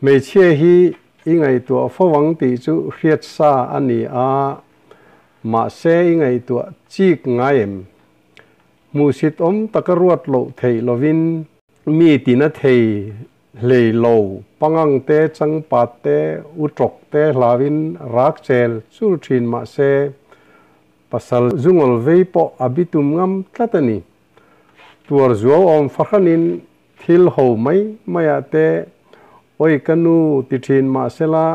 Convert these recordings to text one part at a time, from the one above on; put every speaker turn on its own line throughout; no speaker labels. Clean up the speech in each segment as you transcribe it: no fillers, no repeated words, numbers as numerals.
Hmeichhia hi i ngaihtuah fo ang tih chu hriat sa a ni a, mahse i ngaihtuah chik ngai em? Hmuhsit awm taka ruat loh theih lovin mi tina thei hlei lo, pangang te, changpat te, utrawk te hlauin rak chel chul thin mahse pasal zungawl vei pawh a bitum ngam tlat a ni. Tuar zuau awm fahranin thil ho mai maiah te awi ka nu ti thin mahsela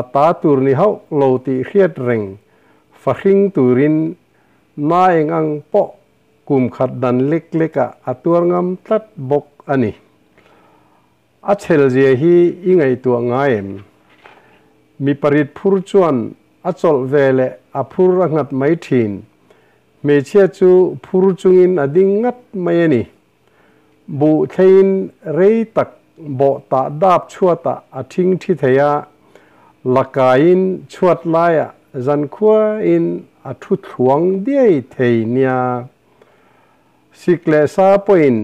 a ta tur ni hauh lo tih hriat reng fahring turin na eng ang pawh kum khat dan lek lekah a tuar ngam tlat bawk a ni. A chhelzia hi i ngaihtuah ngai em? Mi parit phur chuan a chawlh ve leh a phur a nghat mai thin. Hmeichhia chu phur chungin a ding ngat mai a ni. Buh thleiin rei tak bawh tah dap chhuatah a thing thi thei a, lakaiin chhuat laiah zankhuain a thu thluang diai thei nia. Sik leh sa pawhin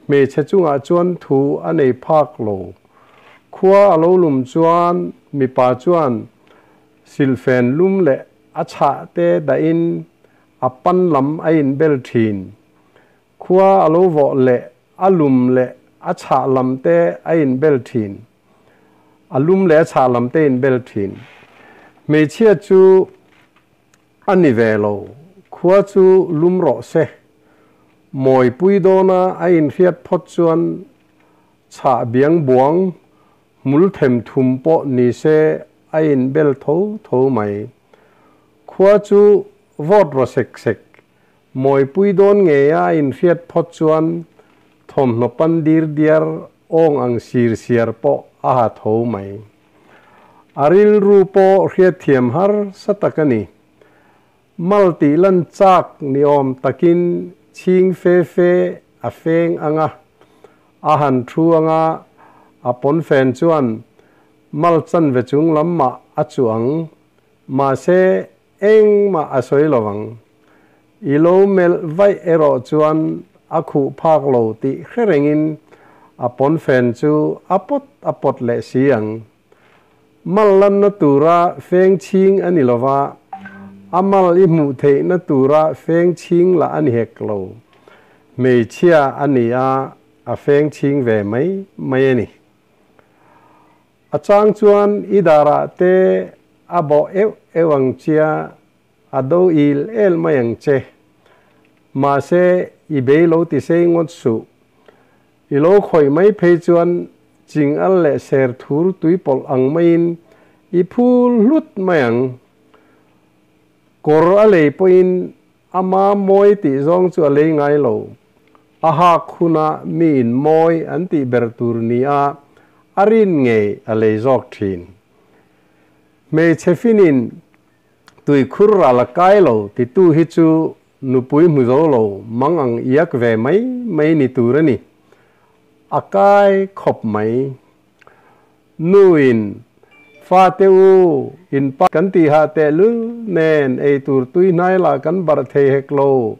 hmeichhe chungah chuan thu a nei phak lo. Khua a lo lum chuan mipa chuan silhfen lum leh a chhah te dahin a pan lam a inbel thin. Khua a lo vawh leh a lum leh a chhah lam te a inbel thin. A lum leh a chhah lam te inbel thin. Hmeichhia chu a ni ve lo. Khua chu lum rawh se. Mawipui dawna a inhriat phawt chuan chhah biang buang hmul them thum pawh ni se a inbel tho tho mai. Khua chu vawt raw sek sek. Mawipui dawn ngei a inhriat phawt chuan thawmhnaw pan dir diar awng ang sir siar pawh a ha tho mai. A rilru pawh hriatthiam harsa tak a ni. Mal tih lan chak ni awm takin chhing fe fe a feng ang a, a han thu ang a, a pawnfen chuan mal chanve chung lam mah a chuh ang. Mahse, Engmah a sawi lo ang. I lo melh vaih erawh chuan a khuh phak lo tih hre rengin a pawnfen chu a pawt a pawt leh si ang. Mal lanna tura feng chhing a ni lova, a mal i hmuh theihna tura feng chhing lah a ni hek lo. Hmeichhia a ni a, a feng chhing ve mai mai a ni. A chang chuan i darah te a bawh euh euh ang chia, a do il el mai ang che. Mahse, i bei lo ti sei ngawt suh. I lo khawih mai phei chuan ching al leh ser thur tui pawlh ang maiin i phul hlut mai ang. Kawr a lei pawhin ama mawi tih zawng chu a lei ngai lo. A hak huna mi in mawi an tih ber tur nia a rin ngei a lei zawk thin. Hmeichhe finin tuikhur ral a kai lo titu hi chu nupui hmu zo lo mang ang iak ve mai mai ni tur a ni. A kai khawp mai. Nuin, Fate u, in pa kan tihah tehlul nen ei tur tui hnai lah kan barh thei hek lo.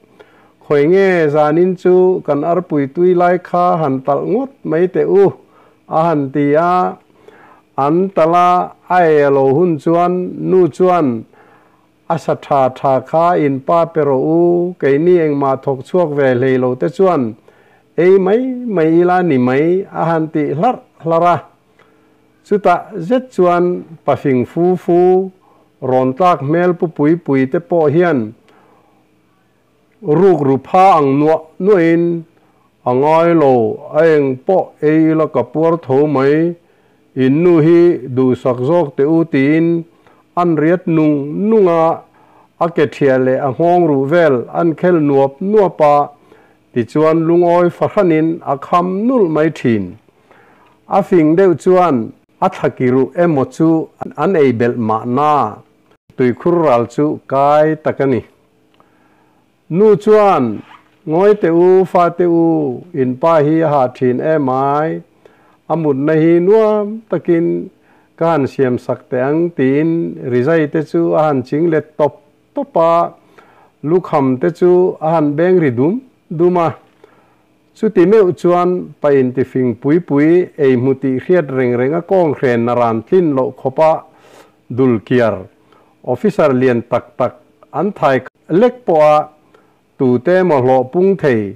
Khawi nge zanin chu kan arpui tui lai kha han talh ngawt mai teh u, a han ti a. An talh a, a ei a lo hun chuan nu chuan, A sa tha tha kha in pa pe rawh u, keini engmah thawk chhuak ve hlei lo te chuan ei mai mai ila ni mai a han tih hlarh hlarh a. Chutah zet chuan pafing fu fu, rawn tlak hmel pu pui pui te pawh hian ruk ru pha ang nuah nuahin a ngai lo, a eng pawh ei ila ka puar tho mai, in nu hi duhsak zawk teh u tiin an riat nung nung a, a ke thiah leh a nghawng ruh vel an khel nuap nuap a, tichuan lungawi fahranin a kham nulh mai thin. A fing deuh chuan a thlakiruh emaw chu an ei belh mahna, tuikhur ral chu kai tak a ni. Nu chuan, Ngawi teh u, fate u, in pa hi a hah thin em ai, a mutna hi nuam takin ka han siam sak teh ang tiin rizai te chu a han ching let tawp tawp a, lukham te chu a han beng ri dum dum a. Chuti meuh chuan pa intifing pui pui ei hmu tih hriat reng reng a kawng hren naran tlin loh khawpa dul kiar officer lian tak tak an thai lek pawha tute emaw hlawh pung thei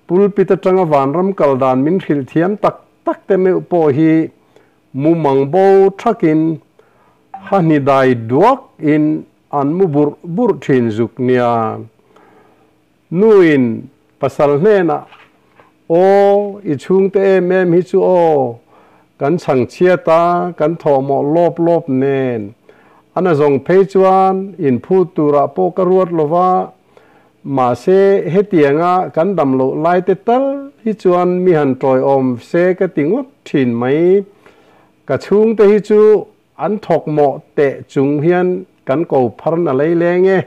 pulpit atanga vanram kal dan min hrilh thiam tak tak te meuh pawh hi mumang bo thakin hahni dai duak in an mu burh burh thin zuk nia. Nuin pasal hnenah, Aw, i chhungte em em hi chu aw, kan chhang chhiat a, kan thawhmawh lawp lawp nen. A na zawng phei chuan inphut turah pawh ka ruat lo va, mahse hetianga kan dam loh lai te tal hi chuan mi han tawiawm se ka ti ngawt thin mai. Ka chhungte hi chu an thawkmawh teh chung hian kan ko phar na lei leng e.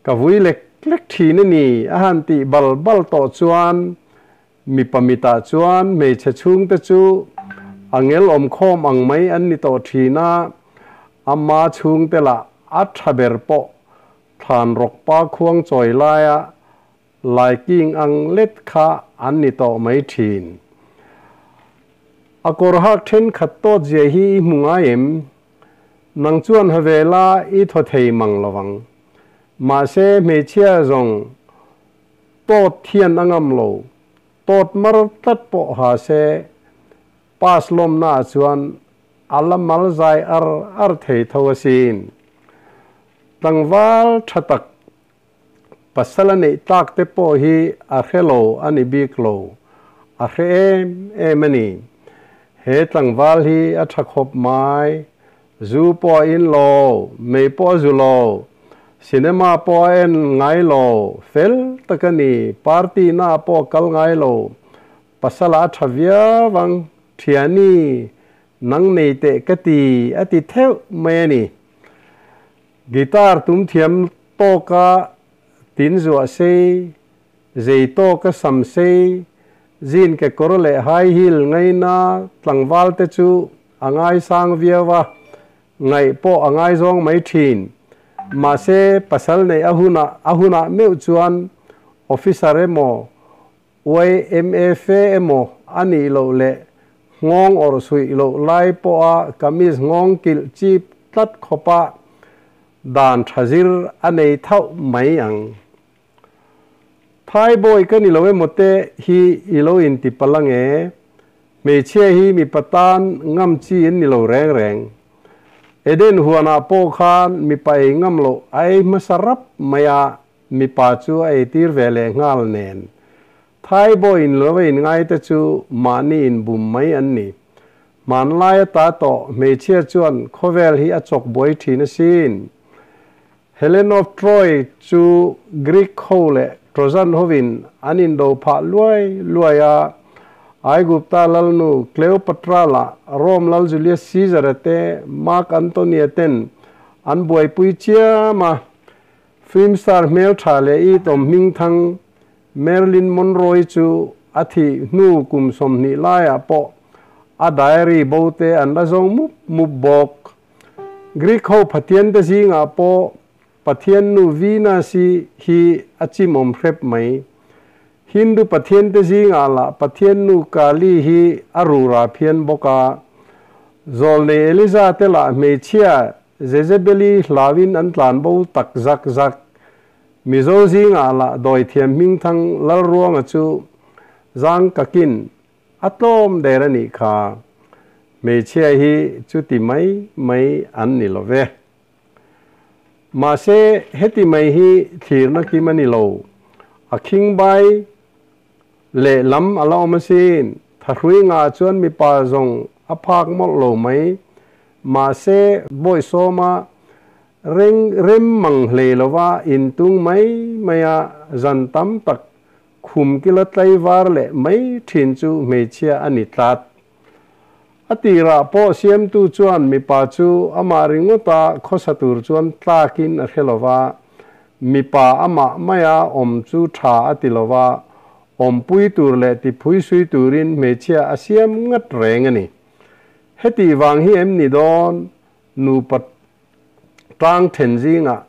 Ka vui lek lek thin a ni, a han tih bal bal tawh chuan mipa mitah chuan hmeichhe chhungte chu a ngel awm khawm ang mai an ni tawh thin a, ama chhungte lah a tha ber pawh thlan rawk pa khuang chawi laia laiking ang let kha an ni tawh mai thin. A kawr hak thenkhat tawt zia hi i hmu ngai em? Nang chuan ha vela i thaw thei mang lo vang. Mahse hmeichhia zawng tawt thian a ngam lo, tawt mar tlat pawh ha se pass lawmna ah chuan a la mal zai ar ar thei tho asin. Tlangval tha tak pasal a neih tlak te pawh hi a hre lo a ni bik lo, a hre em em a ni. He tlangval hi a tha khawp mai, zu pawh a in lo, mei pawh a zu lo, cinema pawh a en ngai lo, fel tak a ni, party na ah pawh a kal ngai lo, pasal ah a tha viau ang, thiani, nang nei teh ka ti a ti theuh mai a ni. Guitar tum thiam tawka tin zuah sei, zei tawka sam sei, jean kekawr leh high heel ngaina tlangval te chu a ngaisang viau a, ngaih pawh a ngaizawng mai thin. Mahse, pasal neih a hunah a hunah meuh chuan officer emaw, YMA fe emaw a nih loh leh nghawng awrh suih loh lai pawha kamis nghawng kilh chip tlat khawpa dan tha zir a nei thauh mai ang. Thai bawi ka ni lo emaw te hi i lo inti palh ange, hmeichhia hi mipa tan ngam chi an ni lo reng reng. Eden huanah pawh khan mipa ei ngam loh a ei hmasa rap mai a, Mipa chu a eitir ve leh nghal nen. Thai bawi in lo a inngai te chu mahni inbum mai an ni. Hmanlai ata tawh hmeichhia chuan khawvel hi a chawk buai thin asin. Helen of Troy chu Greek ho leh Trojan hovin an indo phah luai luai a, Aigupta lalnu Cleopatra lah Rome lal Julius Caesar-a te Mark Antony-a ten an buaipui chiam a. Film star hmeltha leh itawm hmingthang Marilyn Monroe chu a thih hnu kum 20 laiah pawh a diary bo te an la zawng mup mup bawk. Greek ho Pathian te zingah pawh Pathian nu Venus-i hi a chimawm hrep mai. Hindu Pathian te zingah lah Pathian nu Kali hi a rura phian bawk a. Zawlnei Eliza te lah hmeichhia Jezebeli hlauin an tlan bo tak zak zak. Mizo zingah lah dawithiam hmingthang Lalruanga chu zang kakin a tlawm der a nih kha. Hmeichhia hi chuti mai mai an ni lo ve. Mahse heti mai hi thlirna kim a ni lo. A khingbai lehlam a la awm asin. Thahrui ngah chuan mipa zawng a phak mawlh lo mai. Mahse, Bawisawma reng rem mang hlei lova intung mai maia zan tam tak khum kila tlaivar leh mai thin chu hmeichhia a ni tlat. A tirah pawh siamtu chuan mipa chu amah ringawta khawsa tur chuan tlakin a hre lova, mipa amah maia awm chu tha a ti lova, awmpui tur leh tiphuisui turin hmeichhia a siam ngat reng a ni. Heti vang hi em ni dawn nupa tang then zingah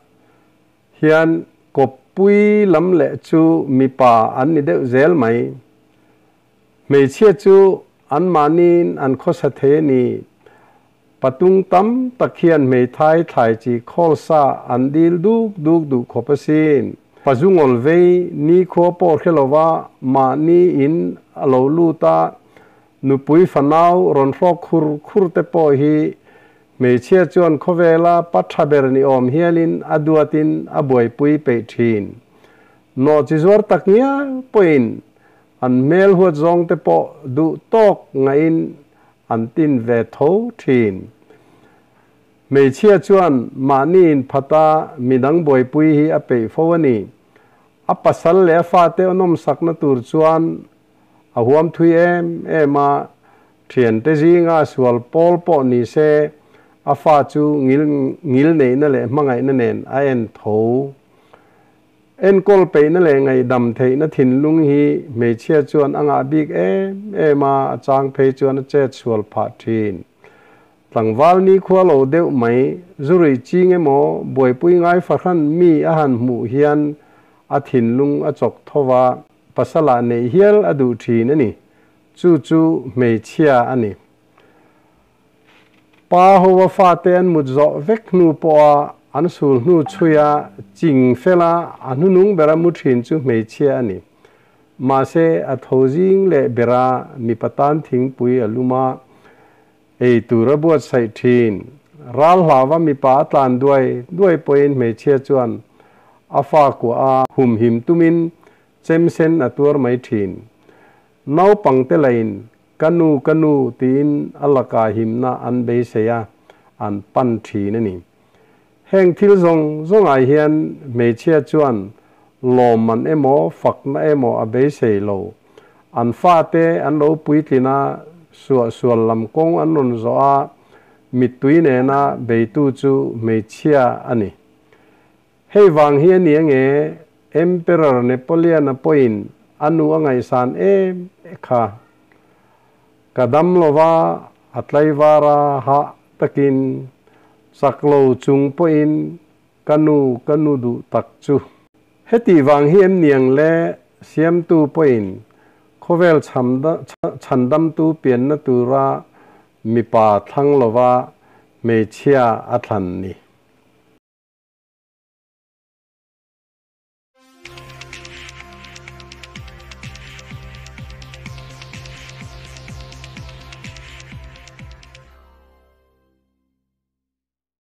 hian kawppui lam leh chu mipa an ni deuh zel mai. Hmeichhia chu an mahniin an khawsa thei a ni. Patung tam tak hian hmeithai thlai chi khawl sa an dil duk duk duh khawp asin. Pazungawl vei nikhua pawh hre lova mahni in a lo lut a, nupui fanau rawn hrawk khur khur te pawh hi hmeichhia chuan khawvela pa tha ber ni awm hialin a duatin a buaipui peih thin. Nawhchi zuar tak ngial pawhin an hmel huat zawng te pawh duh tawk ngaihin an tin ve tho thin. Hmeichhia chuan mahni inphata midang buaipui hi a peih fo a ni. A pasal leh a fate awmsakna tur chuan a huam thui em em a, thiante zinga sual pawl pawh ni se a fa chu ngil ngil neihna leh hmangaihna nen a en tho. Enkawl peihna leh ngaihdam theihna thinlung hi hmeichhia chuan a ngah bik em em a, a chang phei chuan a chet sual phah thin. Tlangval nikhua lo deuh mai, zurui ching emaw buaipui ngai fahran mi a han hmuh hian a thinlung a chawk tho va, pasala neih hial a duh thin a ni. Chu chu hmeichhia a ni. Pa hoa fate an mut zawh vek hnu pawha an sul hnu chhuia ching fela a hnunung bera mu thin chu hmeichhia a ni. Mahse a tho zing leh bera mipa tan thingpui a lum a, ei tur a buatsaih thin. Ral hlauva mipa a tlan duai duai pawhin hmeichhia chuan a fa kuah a humhim tumin chemsen a tuar mai thin. Naupangte lain Ka nu, ka nu tiin a lakah himna an beisei a, an pan thin a ni. Heng thil zawng zawngah hian hmeichhia chuan lawmman emaw fakna emaw a beisei lo. An fate an lo puitlin a, suahsual lam kawng an rawn zawh a, mittui nena beitu chu hmeichhia a ni. Hei vang hi a ni ange, Emperor Napoleon-a pawhin a nu a ngaihsan em kha. Ka dam lova a tlaivar a hah takin chak lo chung pawhin ka nu ka nu duh tak chu. Heti vang hi em niang le siamtu pawhin khawvel chhandamtu pianna tura mipa thlang lova hmeichhia a thlan ni.